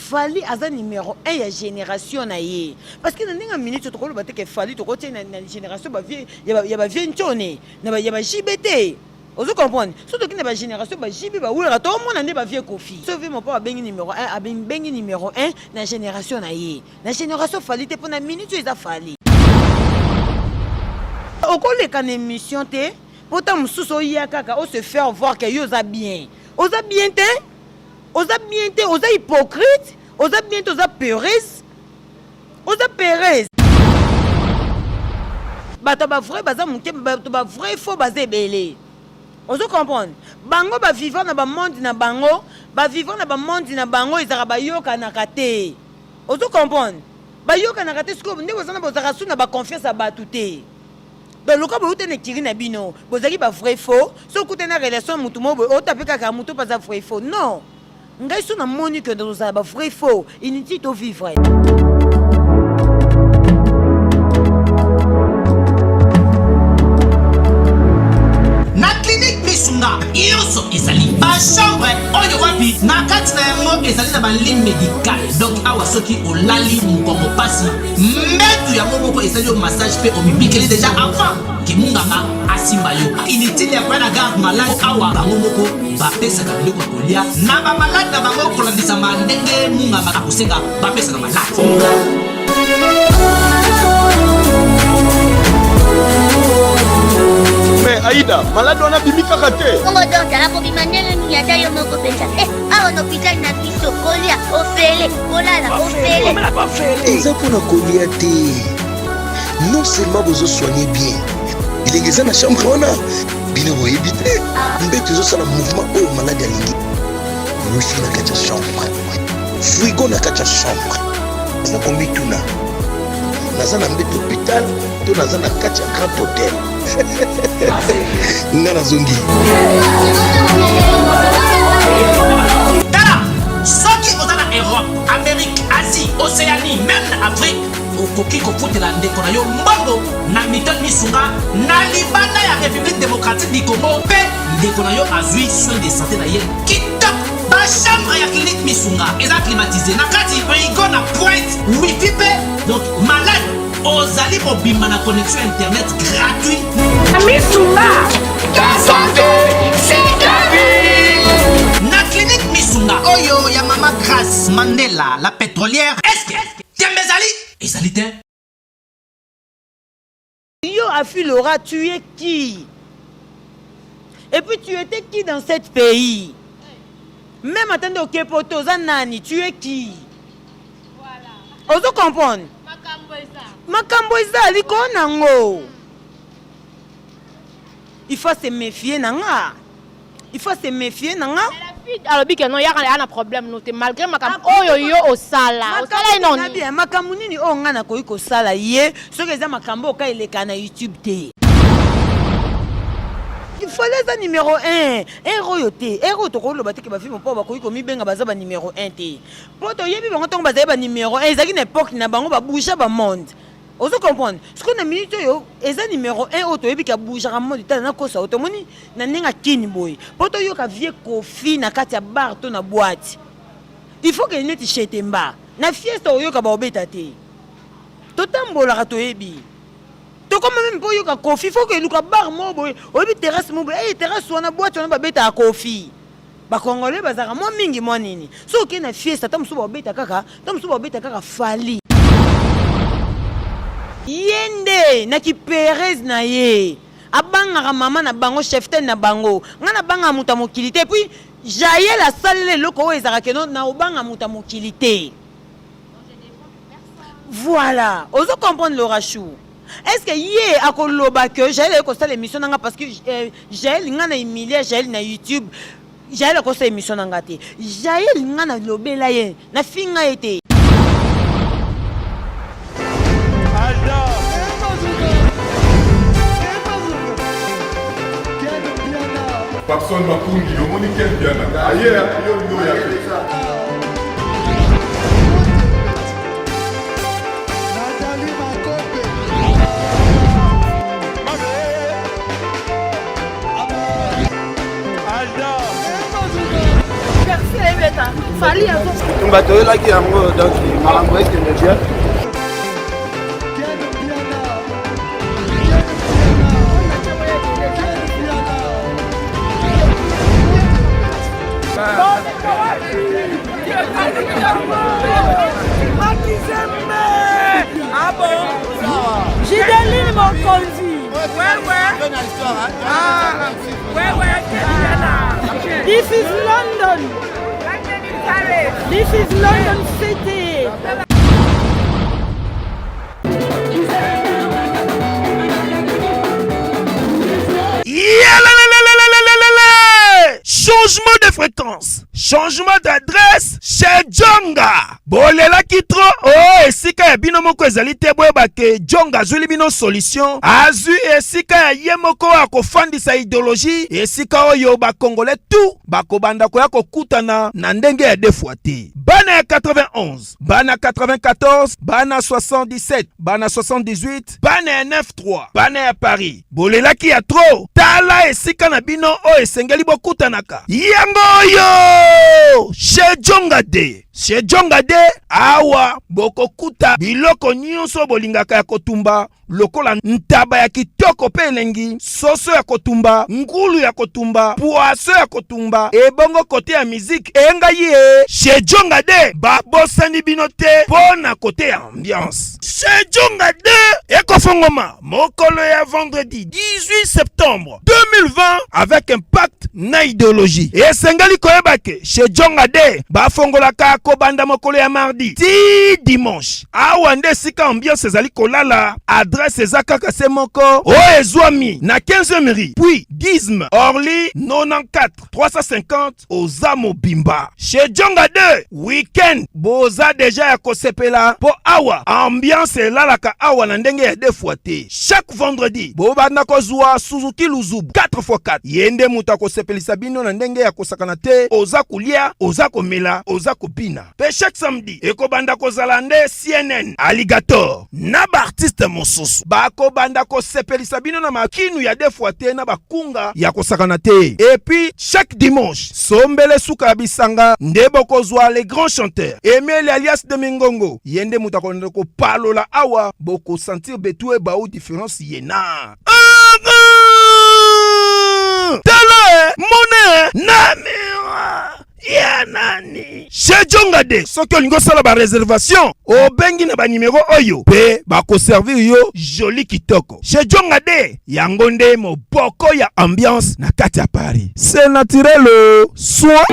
Fally aza numero 1 ya generation na ye parce que na ndenge ya minute tokoloba te ke Fally tokotie na, na generation ba vieux ya ba vieux Ntshone na ba ya ba JB te. Ozo comprendre? Soki toki na ba generation ba JB ba Werra tomona nde ba vieux Koffi. Soki vieux Mopao abengi numero 1 abengi numero 1 na generation na ye. Na generation Fally te po na minute oyo eza Fally. Okoleka na emission te po tango mosusu oya kaka o se faire voir que yo oza bien. Oza bien te? Oza bien te, oza hypocrite, oza bien te, oza peureuse. Oza peureuse. Bato ba vrai baza moke, bato ba vrai faux baza ebele. Ozo comprendre? Bango ba vivant na ba monde na bango, ba vivant na ba monde na bango ezalaka bayokanaka te. Ozo comprendre? Bayokanaka te sikoyo nde boza na bozalaka su na ba confiance ya bato te. Donc lokola bowuta na ekiri na bino, bozalaki ba vrai faux, soki okutani na relation ya mutu moko boye, otape kaka mutu oyo aza vrai faux. Non! Ngai so namoni que tozala ba vrai faux, inutile to vivre. Na clinique Misunga nyonso ezali ba chambre oyo wapi na kati na yango ezali na ba lit medical donc awa soki olali mokongo pasi mbetu yango moko esali yo massage mpe omibikeli deja avant ke munganga asimba yo inutile ya koya na garde malade awa bango moko bapesaka biloko ya kolia na bamalade na bango kolandisama ndenge munganga akosenga bapesa na malade. Mais Aïda, malade wana abimi kaka te. Bongo docteur akobima ndenge nini ata yo moko mpenza? Eh, awa na hôpital na biso kolia ofele, kolala ofele. Eza mpona kolia te. Non seulement bozo soigner bien, bilenge eza na chambre wana bino boyebi te mbeto ezosala mouvement oyo malade alingi. Wifi na kati ya chambre, frigo na kati ya chambre. Naza komituna, naza na mbeto hôpital to naza na kati ya grand hotel? Nga nazongi. Tala, soki oza na Europe, Amerique, Asie, Océanie, meme na Afrique, okoki kofutela ndeko na yo mbongo na Milton Misunga na libanda ya République démocratique du Congo mpe ndeko na yo azwi soin de santé na ye kitoko. Ba chambre ya clinique Misunga eza climatisé na kati, frigo na pointe, wifi mpe donc malade ozali kobima na connexion internet gratuit. Misunga, ta santé, c'est ta vie. Na clinique Misunga oyo ya mama Grace Mandela la pétrolière, est-ce que tembe ezali ezali te? Yo Afi Laura, tu es qui? Et puis tu étais qui dans cette pays? Même attendez au Kepoto, oza nani? Tu es qui? Voilà. Ozo comprendre? Makambo eza. Makambo eza likolo nango. Il faut se méfier na nga. Il faut se méfier na nga. Alobi ke non yaka ya na problème no te malgré makambo oyo yo osala. Osala ye noni. Bien, makambo nini oyo nga nakoki kosala ye soki eza makambo oyo ka eleka na YouTube te. Il fallait eza numéro 1. Ere oyo te. Ere oyo tokoloba te ke ba films mpo bakoki komibenga baza ba numéro 1 te. Po toyebi bango ntango bazali ba numéro 1 ezalaki na époque na bango ba bouger ba monde. Ozo comprendre? Sikoyo na minute oyo eza numéro 1 oyo toyebi ke aboujaka monde tala nakosa yo tomoni na ndenge ya kin boye po toyoka vieux Koffi na kati ya bar to na boîte il faut ke neti chez Temba na fiesta oyoka baobeta te totambolaka toyebi tokoma meme po oyoka Koffi faut ke eluka bar moko boye oyebi terrasse moko boye hey, terrasse wana boîte wana babetaka Koffi. Ba congolais bazalaka mwa mingi mwa nini soki okei na fiesta ata mosusu baobeta kaka ta mosusu baobeta kaka Fally ye nde na ki perez na ye abangaka mama na bango cheftaine na bango ngai nabangaka moto ya mokili te puis Jael asalela eloko oyo ezalaka keno na obanga moto ya mokili te voilà ozo comprendre Laura Chou est-ce que ye akoloba que Jael aye kosala émission na nga parce que euh, Jael nga na humilia Jael na YouTube Jael akosala émission na nga te Jael nga na lobela ye na finga ye te. Papson Makungi, omoni Ken Mpiana aye yo olingi oya te. Bitumba toyelaki yango donc makambo ekende bien. Ah bon Gideline Mokonzi. Ouais, ouais. Ah, ouais, ouais. This is London. This is London City. Changement de fréquence, changement d'adresse chez Djonga. Bolelaki trop oh esika ya bino moko ezali te boyeba ke Djonga azwili bino solution, azwi esika ya ye moko akofandisa idéologie, esika oyo ba Congolais tout bakobanda koya kokutana na ndenge ya deux fois te. Bana ya 91, bana 94, bana 77, bana 78, bana ya 93, bana ya Paris, bolelaki ya trop. Tala esika na bino oyo esengeli bokutanaka. Yango oyo chez Djonga de chez Djonga de awa bokokuta biloko nyonso bolingaka ya kotumba lokola ntaba ya kitoko mpe elengi, soso ya kotumba, ngulu ya kotumba, poisson ya kotumba. Ebongo kote ya miziki engai ye chez Djonga de babosani bino te mpo na kote ya ambiance. Chez Djonga de ekofongoma mokolo ya vendredi 18 septembre 2020 avec impact na idéologie. Esengeli koyeba ke chez Djonga de bafongolaka kobanda mokolo ya mardi ti dimanche. Awa nde esika ambiance ezali kolala. Adresse eza kaka se moko oyo ezwami na 15e rue puis 10 Orly 94 350 oza mobimba. Chez Djonga 2 weekend boza deja ya kosepela po awa ambiance elalaka awa na ndenge ya deux fois te. Chaque vendredi bobanda kozwa Suzuki Luzubu 4x4 ye nde moto akosepelisa bino na ndenge ya kosakana te. Oza kolia, oza komela, oza kobina. Pe chaque samedi ekobanda kozala nde CNN Alligator na ba artiste mosusu bakobanda kosepelisa bino na makinu ya deux fois te na bakunga ya kosakana te. Et puis chaque dimanche sombele suka ya bisanga nde bokozwa les grands chanteurs Emile alias de Mingongo ye nde moto akolanda kopalola awa bokosentir betu ebau différence ye na tala mona na miroir ya nani chez Djonga de soki olingi osala ba réservation obengi na ba numéro oyo pe bakoservir yo joli kitoko chez Djonga de yango nde moboko ya ambiance na kati ya Paris c'est naturel soin.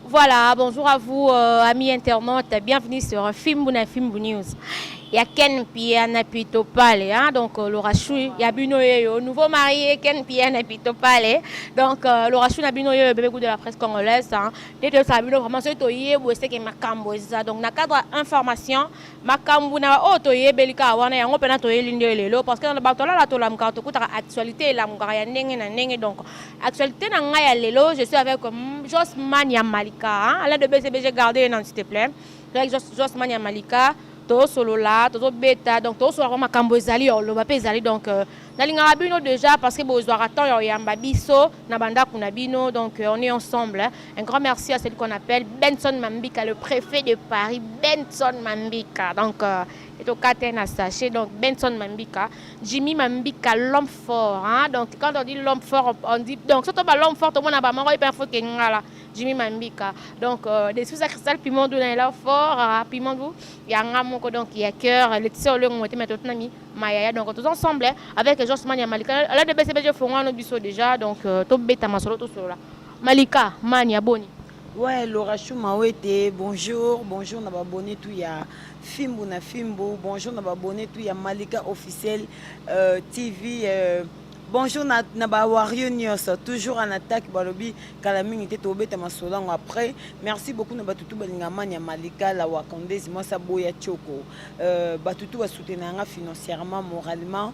Voilà, bonjour à vous amis internautes, bienvenue sur Fimbu na Fimbu News. Ya Ken Piana Pito Pale, hein, donc Laura Chou, ya bino yeyo, nouveau marié Ken Piana Pito Pale. Donc Laura Chou na bino yeyo, bébé goût de la presse congolaise, hein. Dès ça bino vraiment c'est toyebo c'est que makambo ça. Donc na cadre information, makambo na o toyebelika wana yango pena toyeli nde lelo parce que na bato la to lamka to kutaka actualité la mukaka ya ndenge na ndenge. Donc actualité na ngai ya lelo, je suis avec Jos Mania Malika, hein, Alain de BCBG gardez non s'il te plaît. Avec Jos Mania Malika tozosolola tozobeta donc tozosolola makambo ezali ya oloba mpe ezali donc nalingaka bino déjà parce que bozwaka temps ya oyamba biso na bandako na bino donc on est ensemble hein. Un grand merci à celui qu'on appelle Benson Mambika, le préfet de Paris, Benson Mambika. Donc etokate na sachet donc Benson Mambika, Jimmy Mambika, l'homme fort, hein. Donc quand on dit l'homme fort, on dit donc surtout ba l'homme fort tout le monde a ba moko hyper fort ngala Jimmy Mambika. Donc des sous cristal piment doux là fort piment doux ya nga moko donc il y a cœur Laetitia Olongo moté mais tout nami Mayaya donc tous ensemble hein, avec Jos Mania Malika là de BCBG fonga no biso déjà donc to beta masolo to solo là Malika Mania boni. Ouais, Laura Choumawete, bonjour, bonjour na babonné tout ya Fimbu na Fimbu, bonjour na babonné tout ya Malika officiel TV bonjour na ba warrior nyonso, toujours en attaque balobi kala mingi te tobeta masolango après. Merci beaucoup na batutu balinga Mania Malika la Wakandezi moi ça boya choko. Batutu ba soutenir nga financièrement, moralement.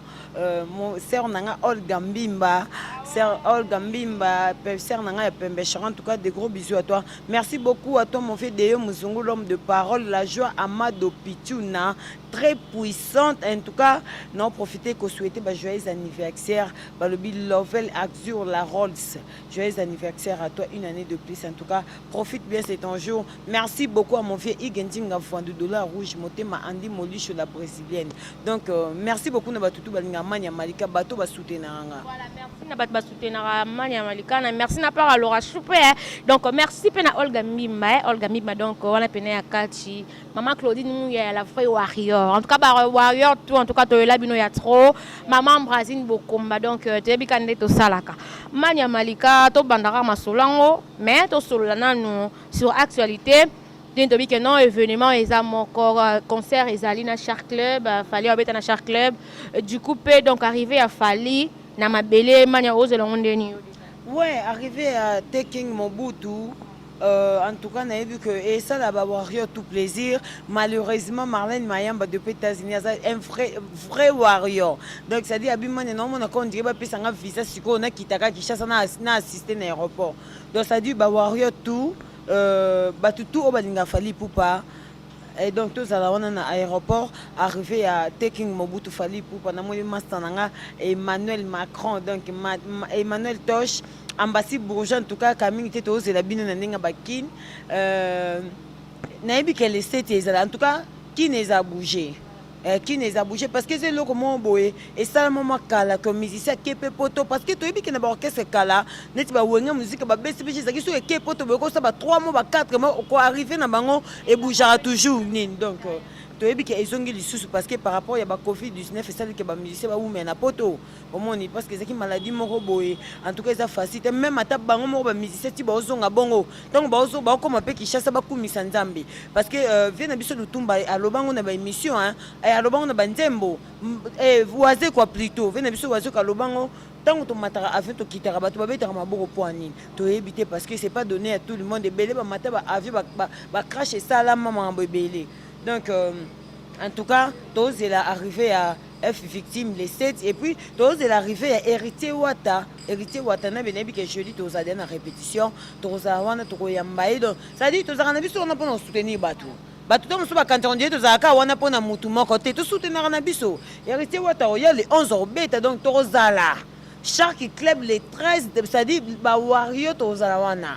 Mon sœur nanga Olga Mbimba, sœur Olga Mbimba, sœur nanga ya Pembe en tout cas des gros bisous à toi. Merci beaucoup à toi mon frère Deyo Muzungu, l'homme de parole, la joie Amado Pichuna, très puissante. En tout cas, nous profiter qu'on souhaiter ba joyeux anniversaire. Balobi Lovel Axur la Rolls. Joyeux anniversaire à toi, une année de plus. En tout cas, profite bien, c'est ton jour. Merci beaucoup à mon vieux Igendinga Fwandu Dollar Rouge, Motema Andy Molicho, la brésilienne. Donc, euh, merci beaucoup na batutu balinga mania malika bato ba soutenanga. Voilà, merci na bato ba soutenaka mania malika na merci na part à Laura Choupe. Hein. Donc, merci pe na Olga Mimba, hein. Olga Mimba donc wana pene ya kati. Maman Claudine Mouya la vraie warrior. En tout cas ba warrior tout en tout cas toyela bino ya trop. Maman Brazine Bokomba donc euh, toyebi ka nde tosalaka. Mania Malika tobandaka masolo yango mais tosolola nanu sur actualité. Ndenge toyebi ke non événement eza moko euh, concert ezali na Shark Club, euh, Fally abeta na Shark Club. Du coup pe donc arrivé ya Fally na mabele Mania ozela ngo ndeni yo. Ouais, arrivé à Taking Mobutu Euh, en tout cas nayebi que esala ba warrior tout plaisir malheureusement Marlène Mayamba depuis États-Unis aza un vrai vrai warrior donc c'est à dire abimane na omona ko on dirait bapesa nga visa sikoyo nakitaka Kinshasa na, na assister na aéroport donc c'est à dire ba warrior tout euh, bato tout oyo balinga Fally Ipupa et donc tozala wana na aéroport arrivé ya Taking Mobutu Fally Ipupa namoni master na nga Emmanuel Macron donc ma, ma, Emmanuel Tosh Ambassy Bourgeois en tout cas ka mingi te tozela bino na ndenge ba kin euh, nayebi ke le 7 ezala en tout cas kin eza bouger eh, kin eza bouger parce que eza eloko moko boye esalama mwa kala ke musicien ake mpe poto parce que toyebi ke na baorchestre kala neti bawenge muzika babesi biso ezalaki soki eke poto boye kosala ba 3 mois ba 4 mois koarrive na bango ebougeaka toujours nini donc euh, toyebi ke ezongi lisusu parce que par rapport ya ba covid 19 esali ke bamusicien bawumela na poto omoni parce que ezalaki maladie moko boye en tout cas eza facile te même ata bango moko bamusicien ti baozonga bongo ntango baozo baokoma mpe kinshasa bakumisa nzambe parce que euh, vie na biso lutumba alobango na baémission eh, alobango na banzembo eh, wazekwa plutôt vie na biso wazekwa alobango ntango tomataka avion tokitaka bato babetaka maboko mpo ya nini toyebi te parce que c'est pas donné à tout le monde ebele bamata ba avion bacrash esalama makambo ebele donc euh, en tout cas tozela arrivé ya F victime les 7 et puis tozela arrivé ya héritier Wata héritier Wata na benayebi ke jeudi tozala na répétition tokozala wana tokoyamba ye donc c'est-à-dire tozalaka na biso wana mpona kosoutenir bato bato to mosusu bakanisa ondire tozalaka wana mpona mutu moko te tosoutenaka na biso héritier Wata oya le 11 obeta donc tokozala chaque club le 13 c'est-à-dire bawario tozala wana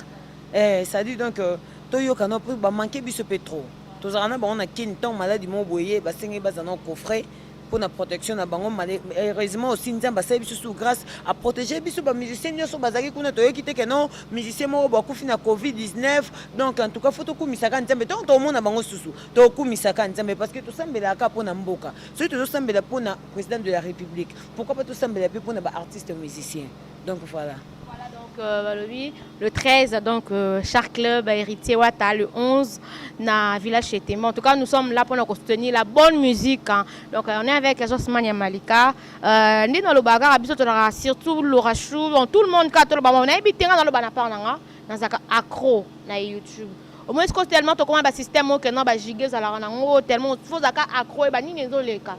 eh, c'est-à-dire donc euh, toyokana mpo bamanke biso mpe trop tozalaka na bango na kini ntango maladi moko boye basengeli bazala na coffret mpona protection na bango. Heureusement aussi nzambe asali biso sous grâce aprotéger biso bamusicien nyonso bazalaki kuna toyoki te ke non musicien moko bakufi na covid 19 donc en tout cas faut tokumisaka nzambe ntango tomona bango susu tokumisaka nzambe parce que tosambelaka mpona mboka soki tozosambela mpona président de la république pourquoi pas tosambela mpe mpona baartiste musicien donc voilà. Voilà donc euh, balobi le 13 donc euh, Shark Club héritier Wata le 11 na village chez Témoin. En tout cas nous sommes là pour nous soutenir la bonne musique hein. Donc euh, on est avec Josmania Malika euh, ndi na lobaka biso tolaka surtout Laura Chou bon, tout le monde ka toloba on a habité na loba na part nanga nazaka accro na YouTube au moins que tellement tokoma ba système oyo na ba giga ezalaka nango tellement fozaka accro ba nini ezoleka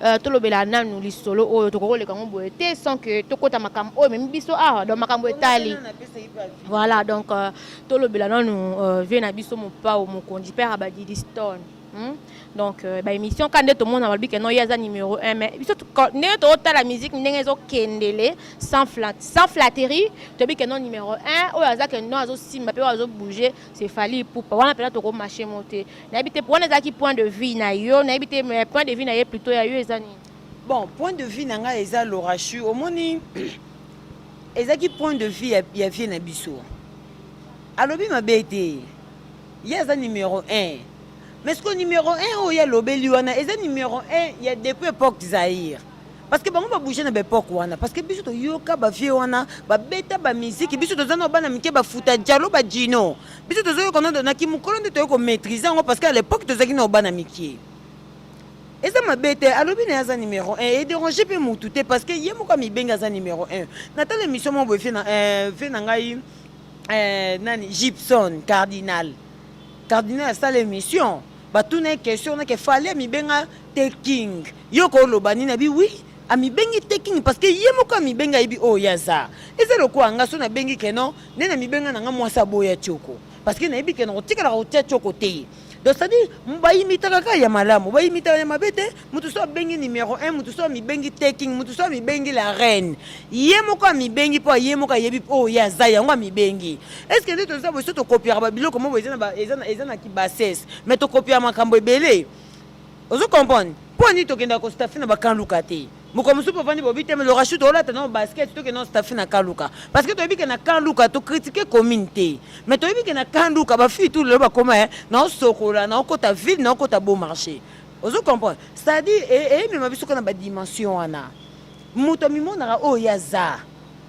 Euh, tolobela nanu lisolo oyo tokoki koleka yango boye te sans que tokɔta makambo oyo ememi biso awa donc makambo etali voilà donc euh, tolobela nanu euh, vie na biso mopao mokonzi père abadidi stone hmm? Donc euh, baémission ka nde tomona balobi ke non ye aza numéro 1 mais biso ndenge totala musique ndenge ezokendele sans, flat, sans flatterie toyebi ke non numéro 1 oyo aza ke non azosimba mpe oyo azobouge c'est Fally Ipupa wana mpena tokomarche mo te nayebi te wana ezalaki point de vue na yo nayebi te mais point de vue na ye plutôt ya yo eza nini? Bon, point de vue na ngai eza lorachu omoni ezalaki point de vue ya, ya vie na biso alobi mabe te ye aza numéro 1 mais ce que numéro 1 oyo alobeli wana eza numéro 1 ya depuis époque Zaïre parce que bango babouge na baépoque wana parce que biso toyoka bavie wana babeta bamiziki biso toza na bana mike bafuta jalo bajino biso tozoyoka naki mokolo nde toyoki komaîtrise yango parce que à l'époque tozalaki na bana mike eza mabe te alobi na ye aza numéro 1 edérange mpe motu te parce que ye moko amibengi aza numéro 1 natala émission moko boye fe na ngai nani Gibson cardinal cardinal asala émission batuna ye question nake Fally amibenga te king yo koloba nini abi oui amibengi te king parce que ye moko amibengi ayebi oyo ye aza eza lokola nga so nabengi keno nde namibenga na nga mwasi aboya tioko parce que nayebi ke na kotikalaka kotia tioko te. Donc c'est-à-dire bayimitaka kaka ya malamu, bayimitaka ya mabe te. Moto so abengi numéro 1, moto so amibengi taking, moto so amibengi la reine, ye moko amibengi mpo ye moko ayebi oyo ye aza, yango amibengi. Est ce que nde toza boye, so tokopiaka babiloko moko eza na kibassesse, mais tokopiaka makambo ebele, ozo comprendre? Mpo nini tokendaka kostaffe na bakanluka te? Mokolo mosusu mpo ovandi bobi te, Lorachou, tolata na basket, tokende na staffe na Kaluka, parce que toyebi ke na Kaluka tocritique commune te, mais toyebi ke na Kaluka bafille tout lelo bakoma naosokola, naokota ville, naokota beau marché, ozo comprendre? C'est-à-dire eyemema biso kaka na badimension wana. Moto amimonaka oyo ye aza,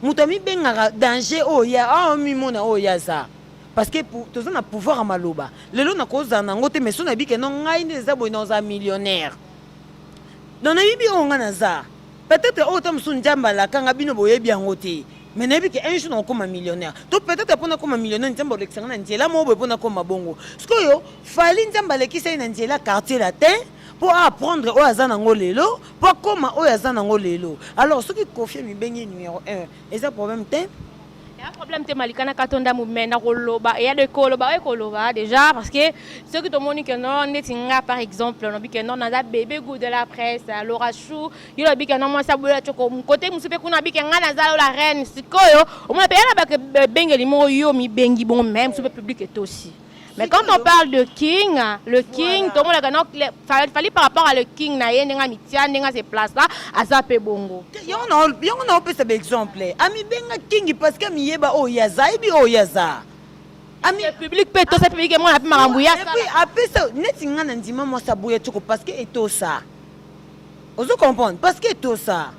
moto amibengaka danger oyo ye amimona oyo ye aza, parce que toza na pouvoir ya maloba. Lelo nakozala nango te, mais so nayebi ke no ngai nde eza boye, naozala millionnaire. Donc nayebi oyo ngai naza, peut-être oyo ta mosusu Nzambe alakanga, bino boyebi yango te, mais nayebi ke un jour nakokóma millionnaire, to peut-être mpo nakóma millionnaire, Nzambe olekisanga na nzela moko boye mpo nakóma bongo. Sikoyo Fally, Nzambe alekisa ye na nzela Quartier Latin mpo aapprendre oyo aza nango lelo, mpo akóma oyo aza nango lelo. Alors soki Koffi amibengi numéro 1, eza problème te. Ya problème te, Malika na katonda mais na koloba eya de koloba oyo koloba déjà, parce que soki tomoni ke non, neti nga par exemple nalobi ke non, naza bébé goût de la presse Laura Chou, yo lobi ke non, mwasi aboya tshoko, kote mosusu mpe kuna abi ke nga naza la reine. Sikoyo omona mpe yana bake bengeli moko yo mibengi bongo, mais mosusu mpe public etosi. Mais quand on parle de King, le King, tout le monde Fally par rapport à le King, na ye ndenge mitia ndenge se place là, aza pe bongo. Yango na opesa baexemple, amibenga King parce que amiyeba oyo aza, ayebi oyo aza. Ami public pe tosa public mwana pe makambo ya. Et puis apesa neti nga na ndima mwasi aboya tshoko parce que etosa, ozo comprendre? Parce que etosa,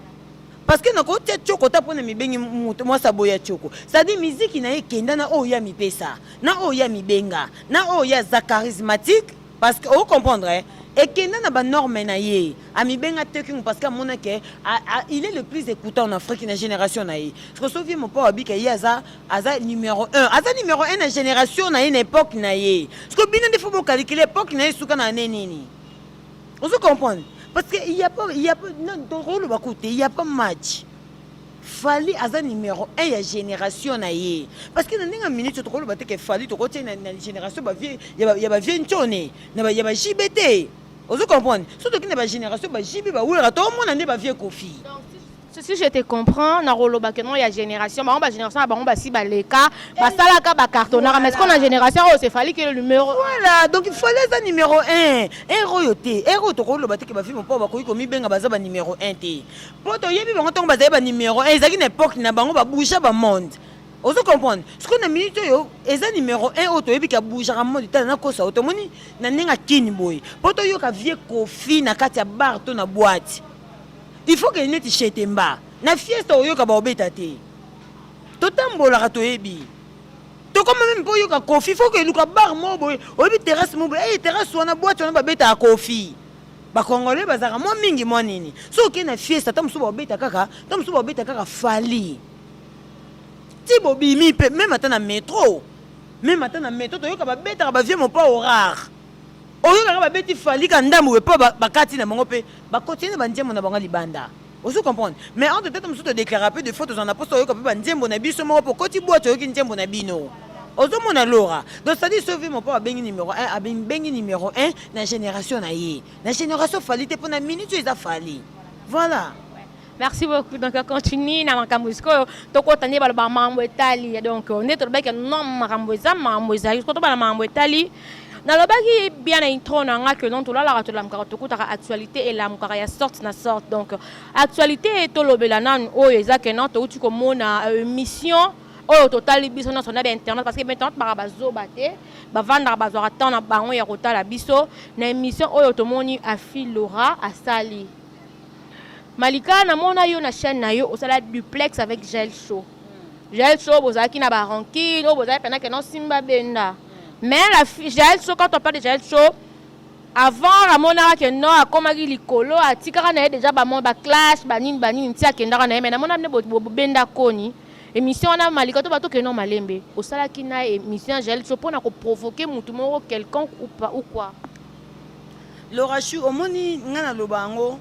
parce que nakotia tioko ta mpona mibengi moto mwasi aboya tioko, c'est-à-dire miziki na ye ekenda na oyo ya mipesa, na oyo ya mibenga, na oyo ya aza charismatique, parce que ocomprendre eh? Ekenda na banorme na ye. Amibenga taking parce que amona ke il est le plus écouté en Afrique na génération na ye. Parce que soki Mopao abika ye aza numéro 1, aza numéro 1 na génération na ye, na époque na ye. Parce que bino nde faut bocalculer époque na ye suka na ane nini, ozo comprendre? Parce que il y a pas il y a pas, non, tokoloba ku te, il y a pas match. Fally aza numéro 1 ya génération na ye, parce que na ndenge ya minute tokoloba te ke Fally tokotia na génération bavieux ya bavieux ntone na ya baJB te, ozo comprendre? So toki na bagénération baJB, bawera, toomona nde bavieux Koffi. Si je te comprends, nakoloba ke non, ya génération bango, bagénération na bango basi baleka, basalaka, bacartonnaka, mais ce qu'on a génération oyo, c'est Fally que le numéro. Voilà, donc il fallait eza numéro 1 ere oyo te, ere oyo tokoloba te ke bafilme mpo bakoki komibenga baza banuméro 1 te, mpo toyebi bango ntango bazali banuméro 1, ezalaki na époque na bango, babouger bamonde, ozo comprendre? Sikoyo na minute oyo eza numéro 1 oyo toyebi ke abougeaka monde. Tala, nakosa oyo tomoni na ndenge akini boye, mpo toyoka vieux Koffi na kati ya bar to na boîte, il faut ke neti Chetemba na fiesta oyoka baobeta te. Totambolaka, toyebi, tokoma meme mpo oyoka Koffi, faut ke eluka bar moko boye, oyebi terrasse moko boye, terrasse wana, boîte wana babetaka Koffi. Bacongolais bazalaka mwa mingi mwa nini, so okei na fiesta, ata mosusu baobeta kaka, ta mosusu baobeta kaka Fally ti bobimi mpe. Même ata na métro, même ata na métro, toyoka babetaka bavieux Mopao rare, oyokaka babeti Fally ka ndambo mpo bakati na bango mpe bakontinue na banzembo na bango libanda, ozo comprendre? Mais entre tete mosusu todéclare mpe de fois tozala na poso oyoka mpe banzembo na biso moko, mpo okoti boîte, oyoki nzembo na bino, ozomona lora. Donc c'est-à-dire soki Mopao abengi numéro 1, abengi numéro 1 na génération na ye, na génération Fally te, mpo na minute oyo eza Fally, voilà. Merci beaucoup. Donc continue na makambo sikoyo tokota nde baloba makambo etali. Donc nde tolobaki non, makambo eza, makambo ezali sikoyo tobala makambo etali. Nalobaki bien na intro na nga ke non, tolalaka, tolamukaka, tokutaka actualité elamukaka ya sorte na sorte. Donc actualité tolobela nanu oyo eza ke non, touti komona mission oyo totali biso nyonso na bainternet, parce que bainternet baka bazoba te, bavandaka, bazwaka temps na bango ya kotala biso. Na émission oyo tomoni Afi Laura asali, Malika, namona yo na chaîne na yo osala duplex avec Gel Show. Gel Show bozalaki na barancune oyo bozalaki mpena ke non, simba benda. Mais la Gel Show, quand on parle de Gel Show, avant amonaka ke non, akomaki likolo, atikaka na ye déjà bamo baclash banini banini ti akendaka na ye. Mais namona nde bobenda koni émission wana, Malika, to bato ke non, malembe osalaki na émission ya Gel Show mpona koprovoquer mutu moko quelconque ou pas ou quoi? Laura Chou, omoni ngai naloba yango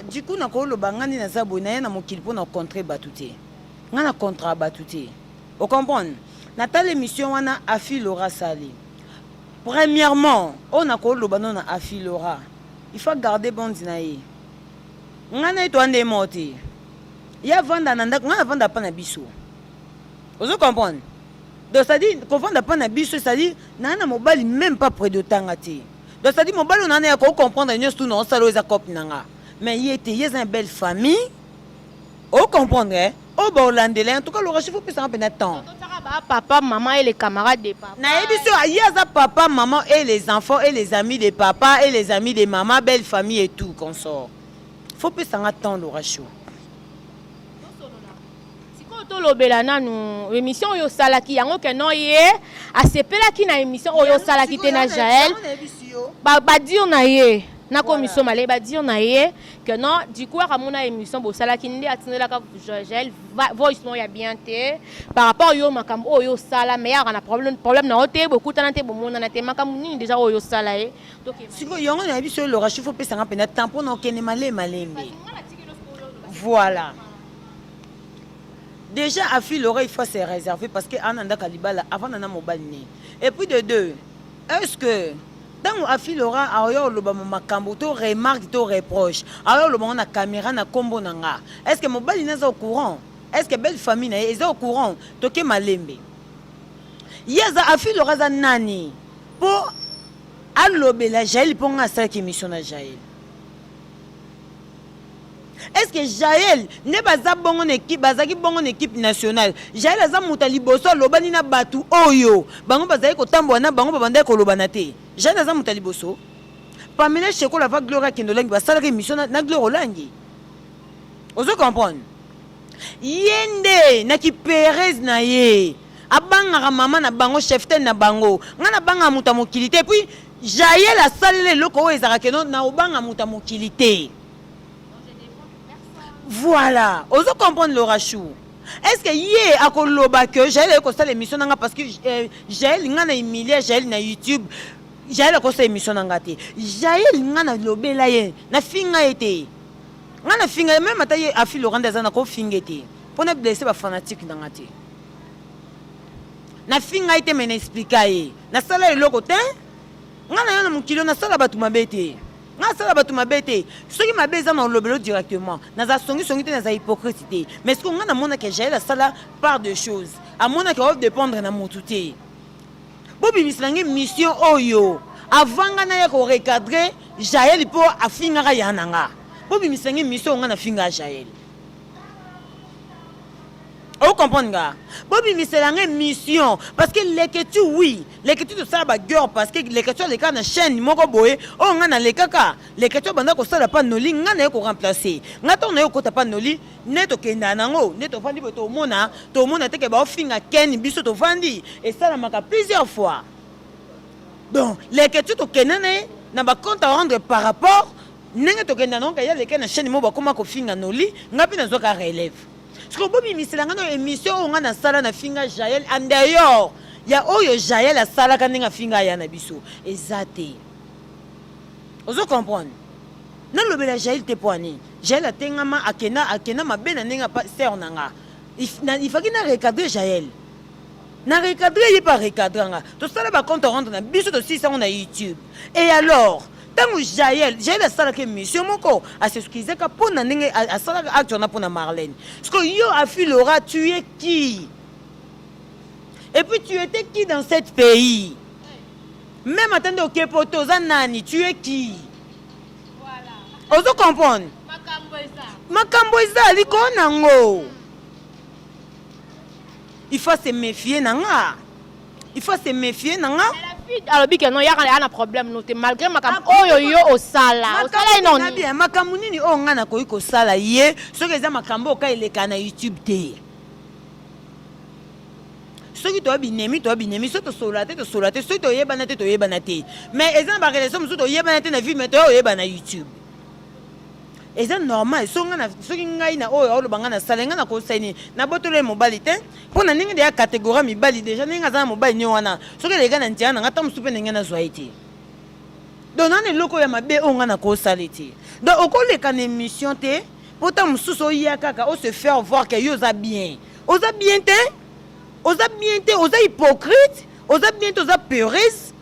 du coup nakoloba ngai nde naza boye, naye na mokili mpo na contre bato te, ngai na contre bato te, ocomprendre? Natala émission wana Afi Laura asali. Premièrement, oyo nakoloba no na Afilora, il faut garder bande na ye. Ngai na ye toa nde moko te. Ye avanda na ndako, ngai navanda pa na biso. Ozo comprendre? Donc c'est-à-dire kovanda pa na biso, c'est-à-dire naa na mobali même pas près de tanga te. Donc c'est-à-dire mobali oyo naa na ye ako comprendre nyonso tout na osala oyo eza cope na nga. Mais ye te, ye eza na belle famille. O comprendre eh? Oyo baolandela ye, en tout cas Laura Chifo opesanga mpenza temps. Totaka ba papa, maman et les camarades de papa. Nayebi so ye aza papa, maman et les enfants et les amis de papa et les amis de maman, belle famille et tout consort. Faut pesanga temps Laura Chou. Sikoyo tolobela nanu émission oyo osalaki yango ke non ye asepelaki na émission oyo osalaki te na Jael. Ba ba dire na ye na commission malais ba dire na ye que non du coup akamona émission bosalaki nde atindelaka Jael voice moko ya bien te par rapport yo makambo oyo osala mais yaka na problème problème na yo te bokutana te bomonana te makambo nini déjà oyo osala ye. Sikoyo yango nayebi so Laura Chou faut pesanga mpenza temps mpona okende malembe malembe. Voilà. Déjà Afi Laura il faut se réserver parce que ana ndaka libala avant nana mobali ne. Et puis de deux, est-ce que ntango Afi Laura aoya oloba makambo to remarque to reproche aoya oloba ngo na caméra na kombo na nga, est-ce que mobali naza au courant? Est-ce que belle famille na ye eza au courant? Toke malembe. Ye aza Afi Laura aza nani? Po alobela Jael po nga asalaki émission na Jael. Est-ce que Jael nde baza bongo na équipe, bazaki bongo na équipe nationale? Jael aza moto ya liboso alobani na bato oyo bango bazali kotambola na bango babandaki kolobana te. Jael aza moto ya liboso. Pamela Shekola va Gloria Kendolangi basalaki émission na, na Gloria Olangi. Ozo comprendre? Ye nde na ki Perez na ye abangaka mama na bango cheftaine na bango. Nga nabangaka moto ya mokili te. Puis Jael asalela eloko oyo ezalaka keno na obanga moto ya mokili te. Voilà, ozo comprendre Laura Chou. Est-ce que ye akoloba que Jael aye kosala émission nanga parce que euh, Jael nga na humilia Jael na YouTube. Jael akosala émission nanga te. Jael nga na lobela ye, na finga ye te. Nga na finga ye même ata ye Afi Laura nde aza na ko finga te. Pona blesser ba fanatique nanga te. Na finga ye te mais na expliqua ye. Na sala eloko te. Nga na yo na mokili na sala bato mabe te. Nga asala bato mabe te. Soki mabe eza na olobelo directement. Naza songi songi te, naza hypocrite te. Mais ce que nga namona ke Jael asala part de choses. Amona ke o dépendre na mutu te. Bobimisela ngai mission oyo avant nga naya ko recadrer Jael po afingaka ya na nga. Bobimisela ngai mission oyo nga nafinga Jael. O comprendre nga? Bobimisela ngai mission parce que Leketchou oui, Leketchou tosala ba guerre parce que Leketchou alekaka na chaîne moko boye oyo nga nalekaka. Leketchou abanda kosala pa Noli, nga naye ko remplacer. Nga ntango naye kokota pa Noli nde tokendaka nango, nde tovandi boye tomona, tomona te ke baofinga Ken, biso tovandi, esalamaka plusieurs fois. Donc Leketchou tokenda na ye na ba compte à rendre par rapport ndenge tokenda nango kaya leke na chaîne moko bakoma kofinga Noli, nga mpe nazwaka relève. Sikoyo bobimisela nga na émission oyo nga nasala na finga Jael en dehors ya oyo Jael asalaka ndenge afinga aya na biso eza te. Ozo comprendre? Nalobela Jael te po ani Jael atengama akenda akenda mabe na ndenge apa sœur na nga. Il fallait na recadrer Jael. Na recadrer ye pa recadrer nga. Tosala ba compte rendre na biso tosilisa ngo na YouTube. Et alors tango Jael, Jael asalaka émission moko a s'excusaka mpo na ndenge asalaka acte wana mpo na Marlène. Parce que yo Afi Laura, tu es qui? Et puis tu étais qui dans cet pays? Même attendez au Kepoto, oza nani? Tu es qui? Ozo comprendre? Makambo eza likolo nango. Il faut se méfier na nga. Il faut se méfier na nga. Alobi ke non yaka ya na problème no te malgré makambo oyo yo osala. Osala ye noni. Bien, makambo nini oyo nga nakoki kosala ye soki eza makambo oyo ka eleka na YouTube te. Soki toya binemi toya binemi, soki tosolola te tosolola te, soki toyebana te toyebana te. Mais eza na ba relation mosusu toyebana te na vie mais toya oyeba na YouTube. Eza normal soki ngai na oyo aoloba ngai nasala ngai nakosala nini? Nabotolo ye mobali te mpo na ndenge deya catégorie mibali deja ndenge aza na mobali ne wana soki eleka na nzela na ngai ta mosusu mpe ndenge nazwa ye te. Donc nana eloko ya mabe oyo ngai nakosala te. Donc okoleka na émission te mpo ta mosusu oya kaka o se faire voir que yo oza bien. Oza bien te? Oza bien te? Oza hypocrite? Oza bien te? Oza peureuse?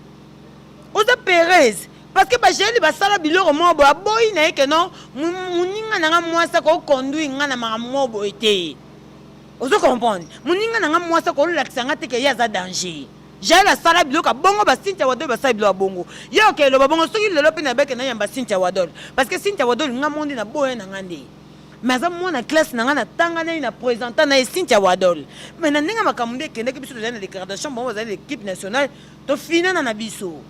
Oza peureuse parce que ba Jael basala biloko moko boye aboyi na ye que non muninga na nga mwasi ako conduire nga na makambo moko boye te. Ozo comprendre? Muninga na nga mwasi akolakisa nga te que ye aza danger. Jael asala biloko ya bongo ba Cynthia Wadol basala biloko ya bongo. Ye oke loba bongo soki lelo pe na beke na yamba Cynthia Wadol parce que Cynthia Wadol nga moko nde na boya na nga nde. Mais aza mwana classe na nga na tanga na ye na presenta na ye Cynthia Wadol. Mais na ndenge makambo nde ekendaki biso tozali na degradation bango bazali na equipe nationale tofinana na biso.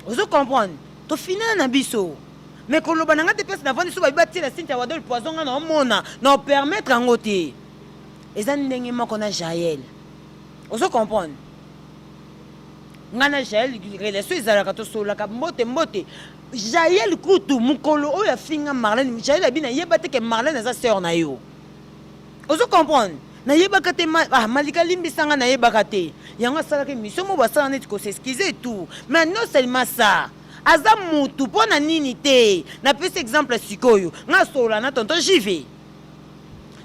Ozo comprendre? Tofinana na biso. Mais koloba na nga te place navandi so babi batiela Cynthia Wadol poison nga na omona na opermettre yango te. Eza ndenge moko na Jael. Ozo comprendre? Nga na Jael relation ezalaka tosololaka mbote mbote. Jael kutu mukolo oyo afinga Marlène, Jael abi nayeba te que Marlène aza sœur na yo. Ozo comprendre? Nayebaka te ma, ah, Malika limbisa nga nayebaka te. Yango asalaka émission moko asala neti ko s'excuser et tout. Mais non seulement ça, aza mutu mpo na nini te? Napesi exemple sikoyo. Nga solola na tonton JV.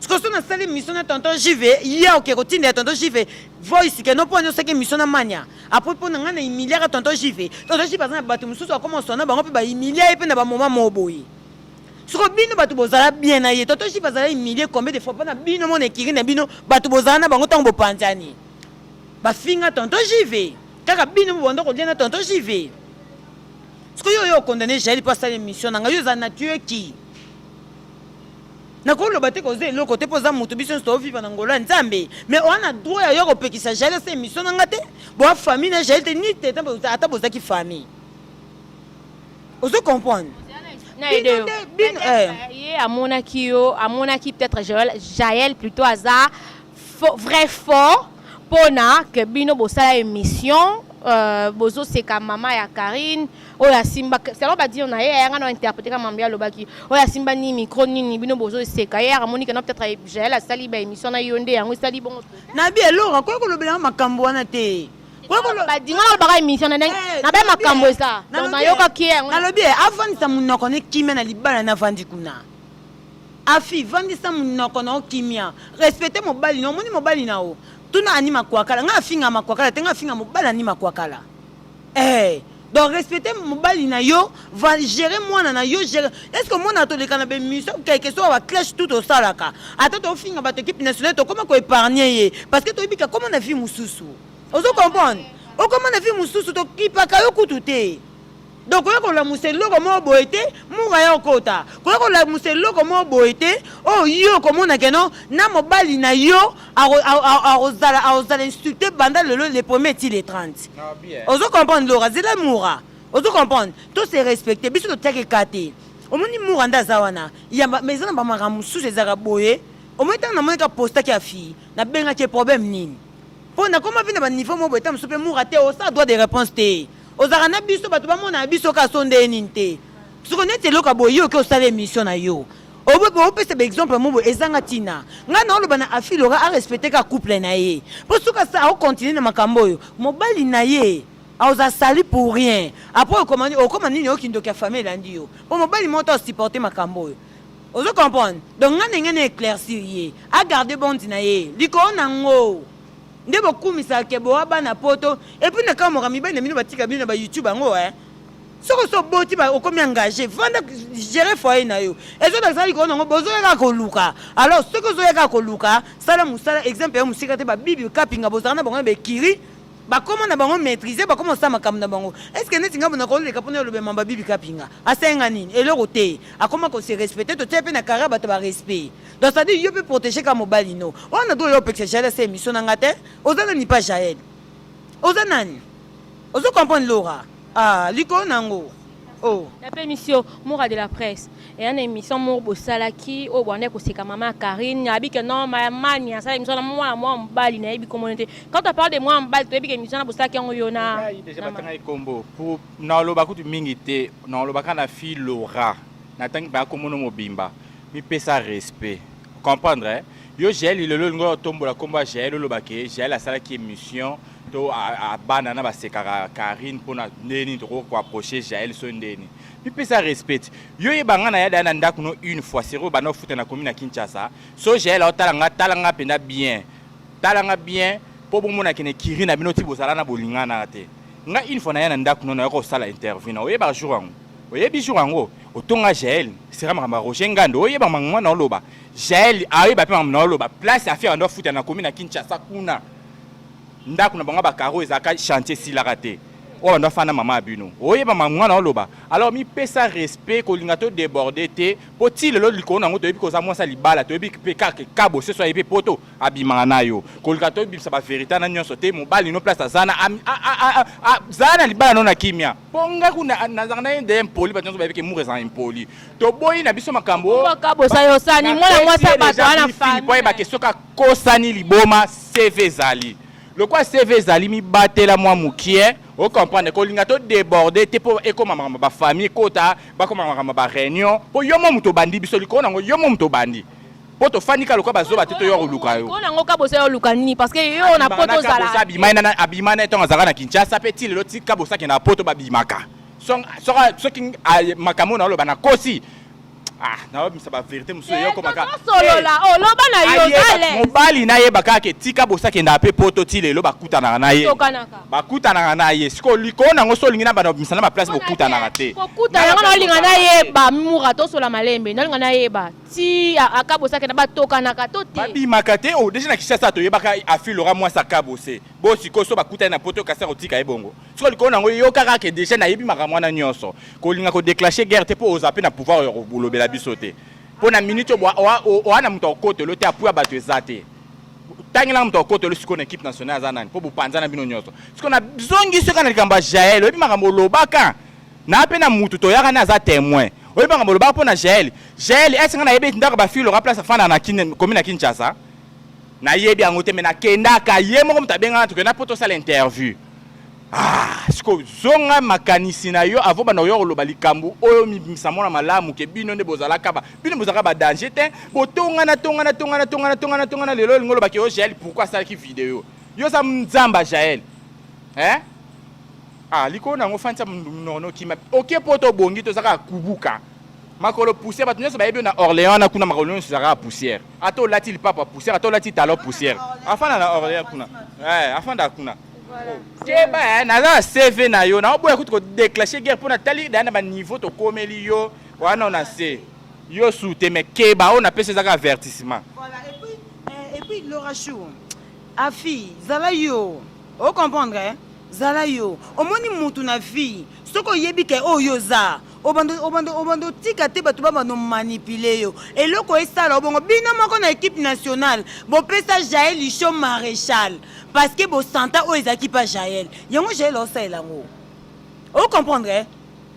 Sikoyo so nasali émission na tonton JV, ye oke kotinda ya tonton JV voice ke no mpo ani osaki émission na mania. Après mpo na nga na humiliaka tonton JV. Tonton JV aza na bato mosusu akoma oswana bango mpe ba humilia ye mpe na ba moment moko boye. Sikoyo bino bato bozala bien na ye. Tonton JV azala humilie combien de fois mpo na bino mona ekiri na bino bato bozala na bango ntango bopanzani. Bafinga tonton JV. Kaka bino bobanda kolia na tonton JV. Sikoyo yo oyo okondane Jael mpo asala émission na ngai yo oza na tu es qui? Nakoloba te koza eloko te mpo oza moto biso nyonso toovivre na ngolo ya Nzambe. Mais oza na droit ya yo kopekisa Jael asala émission na ngai te. Boa famille na Jael te ni te ata bozalaki famille. Ozo comprendre? Bino nde bino eh. Ye amonaki yo, amonaki peut-être Jael, Jael plutôt aza faux, vrai fort pona que bino bosala émission euh, bozoseka mama ya Karine oyo asimba selon ba dire na ye ayanga na interpréter kama mbi alobaki oyo asimba ni micro nini bino bozoseka ye amoni que non peut-être Jael asali ba émission na yo nde yango esali bongo na bi eloko akoki kolobela makambo wana te. Badinga nalobaka émission na ndenge eh, na ba makambo eza donc nayokaki ye yango. Nalobi eh, avandisa monoko ne kimia na libala navandi kuna. Afi vandisa monoko na yo kimia, respecte mobali na omoni mobali na yo. Tuna Annie Makwakala, nga afinga Makwakala te, nga afinga mobali Annie Makwakala. Eh, donc respecte mobali na yo, va gérer mwana na yo, gérer. Est-ce que mwana toleka na ba émission quelque soit ba clash tout osalaka. Ata tofinga bato équipe nationale tokoma ko épargner ye parce que toyebika koma na vie mosusu. Ozo comprendre? Okoma na vie mosusu tokipaka yo kutu te. Donc koya kolamusa eloko moko boye te, mura ya okota. Koya kolamusa eloko moko boye te, oyo yo okomona ke non, na mobali na yo akozala akozala insulté banda lelo le premier ti le 30. Ozo comprendre Laura, zela mura. Ozo comprendre? To se respecter, biso totiaki ka te. Omoni mura nde aza wana. Yamba mais eza na ba makambo mosusu ezalaka boye. Omoni ntango namoni ka postaki ya fille, nabengaki ye problème nini? Po nakoma pe na ba niveau moko boye ta mosusu pe mura te osala droit de réponse te. Ozalaka na biso bato bamonaka biso kaka so ndenge nini te. Siko neti eloko ya boye yo oke osala émission na yo. Opesa ba exemple moko boye ezanga ntina. Ngai naoloba na Afi Laura a respecter kaka couple na ye. Po soki asa akocontinue na makambo oyo, mobali na ye akozala sali pour rien. Après okoma okoma nini okindoki ya famille elandi yo. Po mobali moko te asupporter makambo oyo. Ozo comprendre? Donc ngai ndenge na éclaircir ye, a garder bonde na ye likolo na ngo. Nde bokumisaka ke boa bana poto et puis na kamwaka mibali na bino batika bino na ba YouTube yango eh. Soki osi oboti ba okomi engagé, vanda gérer foyer na yo. Ezolakisa likolo na ngo bozoya kaka koluka. Alors soki ozoya kaka koluka, sala mosala exemple ya mosika te ba bibi kapinga bozalaka na bango na ba ekiri bakoma na bango maîtriser, bakoma kosala makambo na bango. Est-ce que neti ngai nakoleka mpona olobema ba bibi kapinga asenga nini? Eloko te. Akoma ko se respecter, totia pe na carrière bato ba respect. Donc c'est à dire yo pe protéger ka mobali no. Wana do yo opekisa Jael asa émission na nga te. Oza nani pa Jael? Oza nani? Ozo comprendre Laura? Ah, likolo nango. Oh. Na pe émission Moura de la presse. Et na émission moko bosalaki oyo bwanda koseka mama ya Karine abi que non ma mani asala émission na mwana mwa mobali nayebi komona te. Quand on parle de mwana mobali toyebi que émission na bosalaki yango yo na Ngai déjà batangaki kombo pour naloba kutu mingi te nalobaka na fille Laura natangi baya kombo no mobimba mipesa respect comprendre eh? Yo Jael lelo olingi otombola kombo ya Jael oloba ke Jael asalaki émission to abana na basekaka Karine mpona ndenge nini tokoki koapproche Jael so ndenge nini mipesa respect. Yo yeba nga na ya daya na ndako no une fois sero banda ofuta na komi na Kinshasa so Jael aotala nga tala nga mpenza bien tala nga bien mpo bomona kene kiri na bino ti bozala na bolingana te. Nga une fois naya na ndaku no nayoka osala interview na oyebaka jour yango oyebi jour yango otonga Jael sera makambo ya Roger Ngando oyeba makambo mwana oloba Jael ayeba pe makambo na oloba place affaire ando afuta na komi na Kinshasa kuna ndaku na bango ba carreau ezalaka chantier esilaka te oyo bando afanda mama ya bino oyeba makambo mwana oloba alors mipesa respect kolinga to déborder te po ti lelo likolo nango toyebi koza mwasi ya libala toyebi pe kaka kabo seso ayebi poto abimaka na yo koluka tobimisa ba verite na nyonso te mobali no place aza na zala na libala no na kimia mpo ngai kuna nazalaka na ye nde impoli bato nyonso bayebi ke mur ezala impoli toboyi na biso makambo po ayeba ke soki akosani liboma cv ezali lokola cv ezali mibatela mwa mokie ocomprendre kolinga to déborde te mpo ekoma makambo bafamille ekota bakoma makambo baréunion mpo yo mo moto obandi biso likolo nango yo mo moto obandi Po tofandi kaka lokola bazoba te toya koluka yo. Likolo nango kabosa yo oluka nini parce que yo na poto ozala. Abima na abima na ntango azalaka na Kinshasa pe ti lelo ti kabosa akenda na poto babimaka. Soki makambo na oloba nakosi ah naobimisa ba verite mosusu eyokomaka solola oloba na yo mobali nayeba kaka ke tika bosa akendaka mpe poto ti lelo bakutanaka na ye bakutanaka na ye sikoyo likolo nango so olingi na banda kobimisa na baplace bokutanaka te kokuta yango naolinga nayeba mura tosola malembe naolinga nayeba Ti akabose akenda batokanaka to te. Babimaka te oh dejà na Kinshasa toyebaka Afi Laura mwasi akabose bo sikoyo so bakutani na poto kasi akotika ye bongo sikoyo likolo nango yo kaka ke dejà nayebi makambo wana nyonso kolinga ko declencher guerre te po oza pe na pouvoir ya kolobela biso te po na minute oyo oa na moto akokotelo te appui ya bato eza te tangelanga moto akokotelo sikoyo na equipe nationale aza nani po bopanzana bino nyonso sikoyo nazongisi yo kaka na likambo ya Jael oyebi makambo olobaka Na pe na mutu toyaka na aza temoin. Oyebi makambo olobaka mpo na Jael? Jael, est-ce nga nayebi ndako ba fille Laura place afanda na kin commune ya Kinshasa? Nayebi yango te mais nakendaka ye moko moto abengaka tokenda mpo tosala interview. Ah, siko zonga makanisi na yo avant banda oya koloba likambo oyo mibimisa mwana malamu ke bino nde bozalaka ba bino bozalaka ba danger te botongana tongana tongana tongana tongana tongana lelo olingi oloba ke yo Jael pourquoi asalaki video yo oza nzamba Jael eh Ah likolo na yango fandisa munoko no kima oke poto obongi toza kaka kubuka makolo poussière bato nyonso bayebi yo na Orléans wana kuna makolo nyonso ezalaka poussière ata olati lipapa poussière ata olati talon poussière afanda na Orléans kuna eh afanda kuna keba eh, naza na CV na yo naoboya kutu kodeclache guerre mpo natali daya na baniveau tokomeli yo wana na se yo su te mais keba oyo napesi ezaka avertissement. Voilà, et puis, eh, et puis Laura Chou, Afi, zala yo, o comprendre eh? Zala yo omoni mutu na vie soki oyebi ke oyo yo oza obanda obanda obanda otika te bato babanda omanipuler yo eloko esala obongo bino moko na equipe nationale bopesa Jael Lisho marechal parce que bosanta oyo ezalaki pa Jael yango Jael aosalela yango o comprendre eh?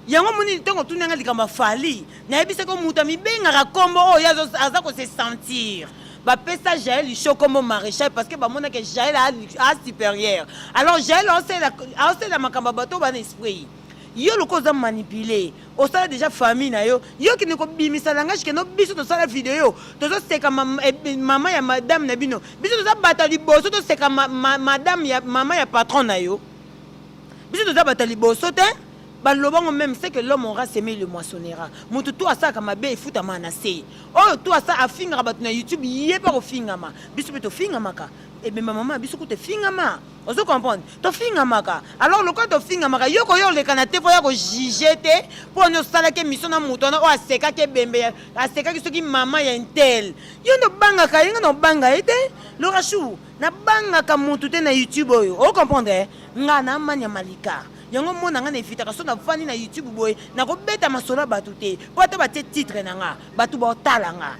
Yango omoni ntango otuni nga likambo ya Fally, nayebisaki yo moto amibengaka kombo oyo aza ko se sentir. Bapesa Jael Show kombo Marechal parce que bamona que Jael a supérieur. Alors Jael aosalela makambo ya bato oyo bana esprit. Yo lokola oza manipuler, osala dejà famille na yo, yo kende kobimisa langage que no biso tosala video, tozoseka mama ya madame na bino. Biso toza bato ya liboso toseka madame ya mama ya patron na yo. Biso toza bato ya liboso te. Baloba ngo meme ce que l'homme aura seme il le moissonnera. Mutu tout asalaka mabe efutamaka na se. Oyo tout asa afingaka batu na YouTube ye pe akofingama. Biso pe tofingamaka. Ebemba mama na biso kutu efingama. Ozo comprendre? Tofingamaka. Alors lokola tofingamaka yo koya oleka na te po oya ko juger te po wana osalaki emission na mutu wana oyo asekaki ebembe asekaki soki mama ya intel. Yo nde obangaka ye nga na obanga ye te. Laura chou nabangaka mutu te na YouTube oyo. O comprendre? Nga na mania malika. Yango mona nga na evitaka soki navandi na YouTube boye nako beta masolo ya batu te po ata batie titre na nga batu bao tala nga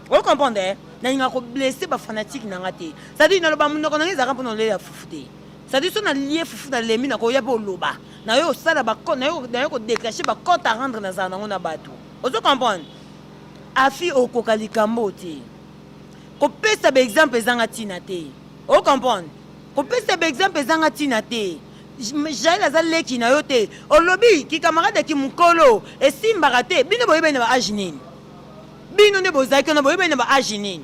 o comprendre eh? Nalingaka ko blesser ba fanatique na nga te c'est à dire naloba munoko na nga ezalaka pona olela fufu te c'est à dire soki nalie fufu nalembi nakoya pe oloba nayo osala ba nayo nayo ko declencher ba compte à rendre nazala nango na batu ozo comprendre afi okoka likambo te kopesa ba exemple ezanga tina te o comprendre kopesa ba exemple ezanga tina te Jael aza leki na yo te olobi ki camarade ya kimukolo esimbaka te bino boyebani na ba age nini bino nde bozalaki wana boyebani na ba age nini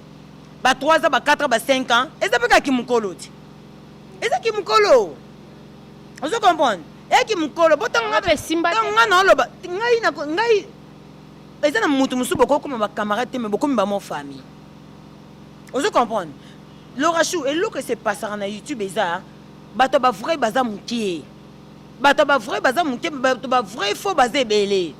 ba 3 ans ba 4 ans ba 5 ans eza pe kaka kimukolo te eza kimukolo ozo comprendre eya kimukolo bo ntango nga naoloba ngai ngai eza na mutu mosusu bokokoma ba camarade te mais bokomi ba mo famille ozo comprendre Laura Chou eloko ese passaka na YouTube eza Bato ya ba vrai baza mukie. Bato ya bavrai baza moke, bato bavrai faux baza ebele.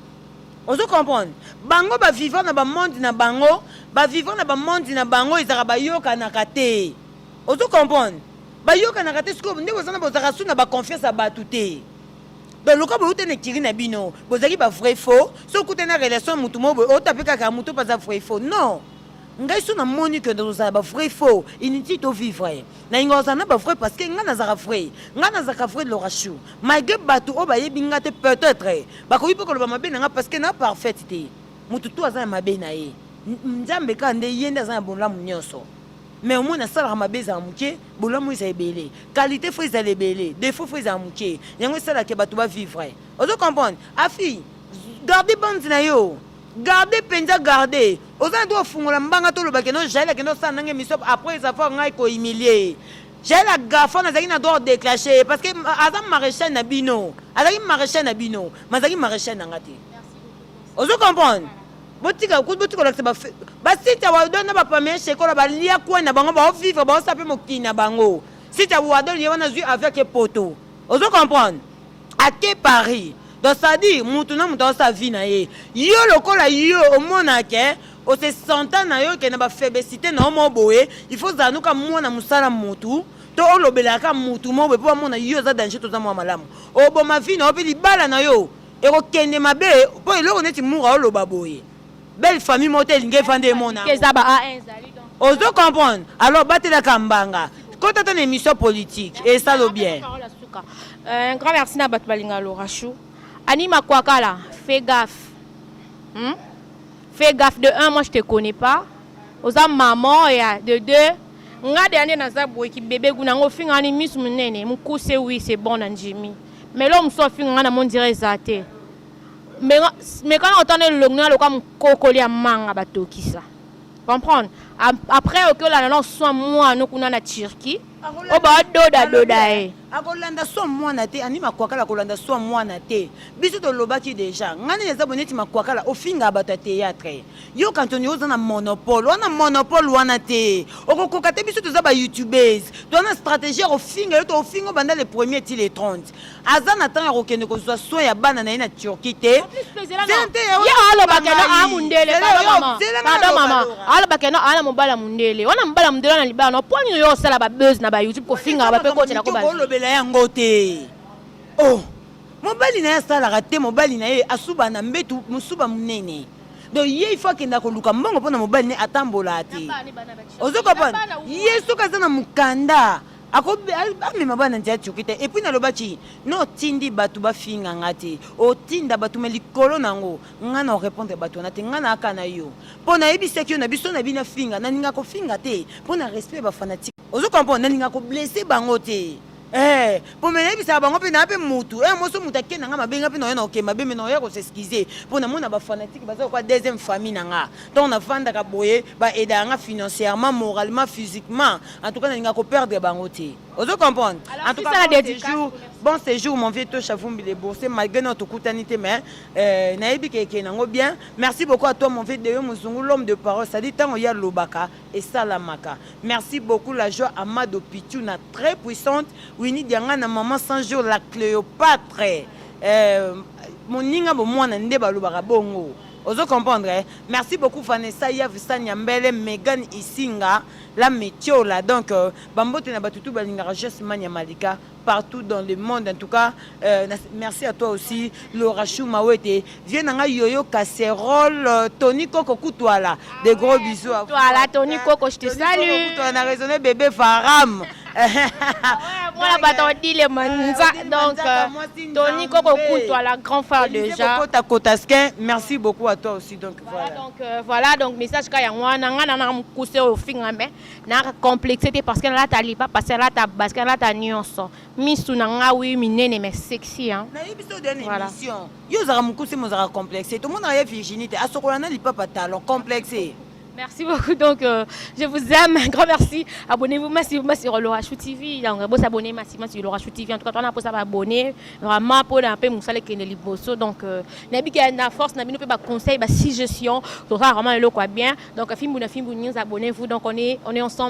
Ozo comprendre? Bango bavivant na bamonde na bango, bavivant na bamonde na bango, ezalaka bayokanaka te. Ozo comprendre? Bayokanaka te. Sikoyo nde boza na, bozalaka su na baconfiance ya bato te. Donc lokola bouta na ekiri na bino, bozalaki bavrai faux. So okuta na relation ya motu moko boye, otape kaka motu mpo aza vrai faux. Non, ngai so namoni ke tozala bavrai faux, inutile tovivre. Nalinga kozala na bavrai parce que ngai nazalaka vrai, ngai nazalaka vrai Lorachou. Malgré bato oyo bayebi ngai te, peut-être bakoki mpe koloba mabe na ngai parce que na parfaite te. Motu tu aza na mabe na ye. Nzambe kaka nde ye nde aza na bolamu nyonso. Mais omoi nasalaka mabe ezala moke, bolamu eza ebele. Qualité fo ezala ebele, défaut fo ezala moke. Yango esalaka bato bavivre. Ozo comprendre? Afi garde bande na yo, garde mpenza, garde. Oza na to ofungola mbanga, toloba keno Jael akende osala nange émission après avoir ngai kohumilie ye. Jael agafa, nazalaki na droit déclencher ye parce que aza maréchal na bino, azalaki maréchal na bino, mais azalaki maréchal na nga te. Ozo comprendre? Botika, botika kolakisa basita wadol na bapamie shekola balia kwe na bango, baovivre, baosala mpe mokili na bango. Sita wadol ye wana azwi avec poto. Ozo comprendre? Ake Paris. Donc c'est-à-dire mutu na mutu aosala vie na ye. Yo lokola yo omonake ose senta na yo ke na bafaiblesse na yo mo boye, il faut ozala noka mwana mosala mutu to olobelaka mutu mo boye mpo bamona yo oza danger. Toza mwa malamu, oboma vie na yo mpe libala na yo ekokende mabe. Mpo eloko neti mura oloba boye, belle famille moko te elingi efanda emona. Eza ba A1 ezali donc. Ozo comprendre? Alors batelaka mbanga, kota ta na émission politique esalo bien. Parole ya suka. Un grand merci na bato balinga Lorachou. Annie Makwakala, fais gaffe. Fais gaffe. De un, moi je te connais pas. Oza maman ya de deux. Nga de ande naza boye ki bébé guna ngo finga ni misu munene, mukuse oui c'est bon na njimi. Mais l'homme so finga nga na mon dirait eza te. Mais quand on entend le longo loka mukokoli ya manga batokisa. Comprendre? Après ok la non soin moi no kuna na Turquie. O ba doda doda ye. Akolanda so mwana te. Ani Makwakala akolanda so mwana te. Biso tolobaki déjà, ngai nini eza boye neti Makwakala ofingaka bato ya théâtre. Yo kantoni oza na monopole wana, monopole wana te, okokoka te. Biso toza bayoutubese, toza na stratégie ya kofinga yo. Tokofinga banda le premier ti le 30. Aza na ntango ya kokende kozwa soin ya bana na ye na Turquie te. Ye alobaka no aa mundele. Pardon mama, alobaka no aa na mobali ya mundele wana, mobali ya mundele wana libala no. Mpo nini yo osala babuzz na bayoutube kofingaka bape kotela ko? Olobela yango te. Oh, mobali na ye asalaka te, mobali na ye asuba na mbetu, mosuba monene. Donc ye il faut akenda koluka mbongo mpona mobali ne atambola te. Ozo comprendre? Ye soki aza na mokanda, amema bana nzela Turquie te. Et puis nalobaki no, otindi bato bafinga nga te, otinda bato me likolo nango nga na orépondre bato wana te. Nga na aka na yo mpo nayebisaki yo na biso na bino afinga, nalinga kofinga te mpo na respect ya bafanatique. Ozo comprendre? Nalinga koblesse bango te. Mpo me nayebisaka bango mpe naa mpe mutu moso mutu ake na nga mabe, nga mpe naoya na okende mabe, me naoya kos'excuser mpo namona bafanatike baza lokwa deuxième famille na nga. Ntango navandaka boye, baaidaka nga financièrement, moralement, physiquement. En tout cas nalingaka koperdre bango te. Ozo comprendre? En tout cas, bon séjour, bon séjour mon vieux Tosha Vumbi le boursier. Malgré notre tokutani te, mais nayebi ke ekende nango bien. Merci beaucoup à toi mon vieux Deyo Muzungu, l'homme de parole, c'est à dire ntango ya lobaka esalamaka. Merci beaucoup la joie Amado Pichuna très puissante, Winnie Diangana, maman 100 jours, la Cléopâtre, moninga bomwana nde balobaka bongo. Ozo comprendre, eh? Merci beaucoup Vanessa Yavisa Nyambele, Megan Isinga la Metiola. Donc bambote na batutu balingaka Just Mania Malika partout dans le monde. En tout cas, merci à toi aussi Laura Chou Mawete, vieux nanga yoyo casserole, Tony Koko Kutwala, des gros bisous à vous. Voilà Tony Koko, je te Tony salue. Koko Kutwala na raisonné bébé Faram. Voilà bato odile manza donc Tony Koko Kutwala, grand frère déjà. Kota Kotaskin, merci beaucoup à toi aussi. Donc voilà. Voilà, donc voilà donc message ka yango wana. Nga na mokuse oyo ofinga, mais na complexe te parce que nalata lipa, parce que nalata basket, nalata nyonso. Misu na nga wi minene mais sexy hein. Nayebi so de na émission yo ozalaka mokuse, mo ozalaka complexe. Tomonaka ye Virginie te, asokola na lipapa talon complexe. Merci beaucoup. Donc, je vous aime. Un grand merci. Abonnez-vous massivement sur Laura Chou TV. Donc, vous s'abonner massivement sur Laura Chou TV. En tout cas, on a pour ça abonner. Vraiment, pour un peu moussale qui est liboso. Donc, nabi ki na force, nabi nous peut ba conseil, ba suggestion. Donc, ça vraiment le quoi bien. Donc, Fimbu na Fimbu News, abonnez-vous. Donc, on est ensemble.